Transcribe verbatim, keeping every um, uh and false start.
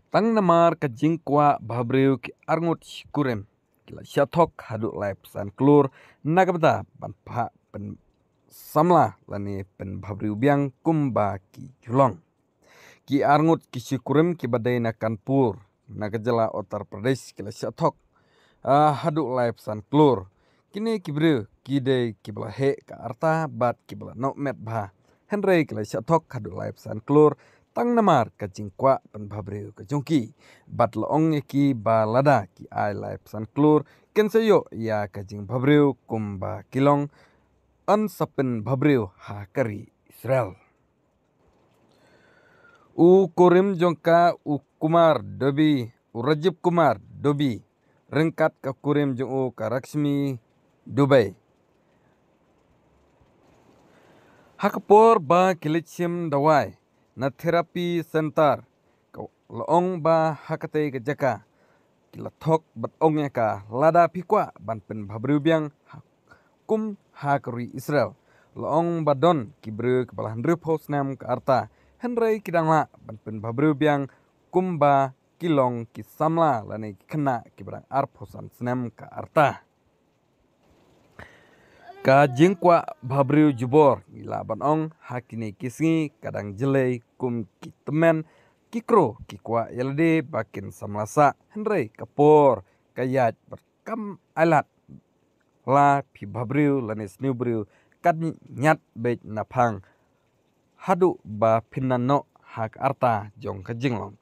Tang namar ka jingkwah bhabriew ki arngut shi kurim ki la shah thok haduh laiphew san klur na ka bynta ban phah pynsamla lane pynbhabriew biang kumba ki ju long. Ki arngut ki shi kurim kiba dei na Kanpur na ka jylla Uttar Pradesh ki la shah thok, ah, haduh laiphew san klur. Kine ki briew ki dei kiba la heh ka rta bad kiba la noh met bha. Hynrei ki la shah thok haduh laiphew san klur tang namar ka jingkwah pynbhabriew ka jong ki. Bad la ong ïa ki ba lada ki ai laiphew san klur kin sa ïoh ïa ka jingbhabriew kumba ki long, yn sa pynbhabriew ha ka ri Israel. U kurim jong ka u Kumar Dobi, u Rajiv Kumar Dobi, ryngkat ka kurim jong u ka Rashmi Dubey. Ha ka por ba ki leit shim dawai na therapy center, ka la ong ba ha katei ka jaka ki la thok bad ong ïa ka lada phi kwah ban pynbhabriew biang ha kum ha ka ri Israel. La ong ba don ki briew kiba la hynriewphew snem ka rta, hynrei ki dang lah ban pynbhabriew biang kumba ki long ki samla lane ki khynnah kiba dang arphew san snem ka rta. Ka jingkwah bhabriew jubor ngi lah ban ong ha kine ki sngi ka dang jyllei kum ki tymmen, ki kro ki kwah ïa lade ba kin samla sah, hynrei ka por ka ïaid bad kam ailad. La phi bhabriew lane sniew briew, kat ñiat beit na phang haduh ba phin nang noh ha ka rta jong ka jinglong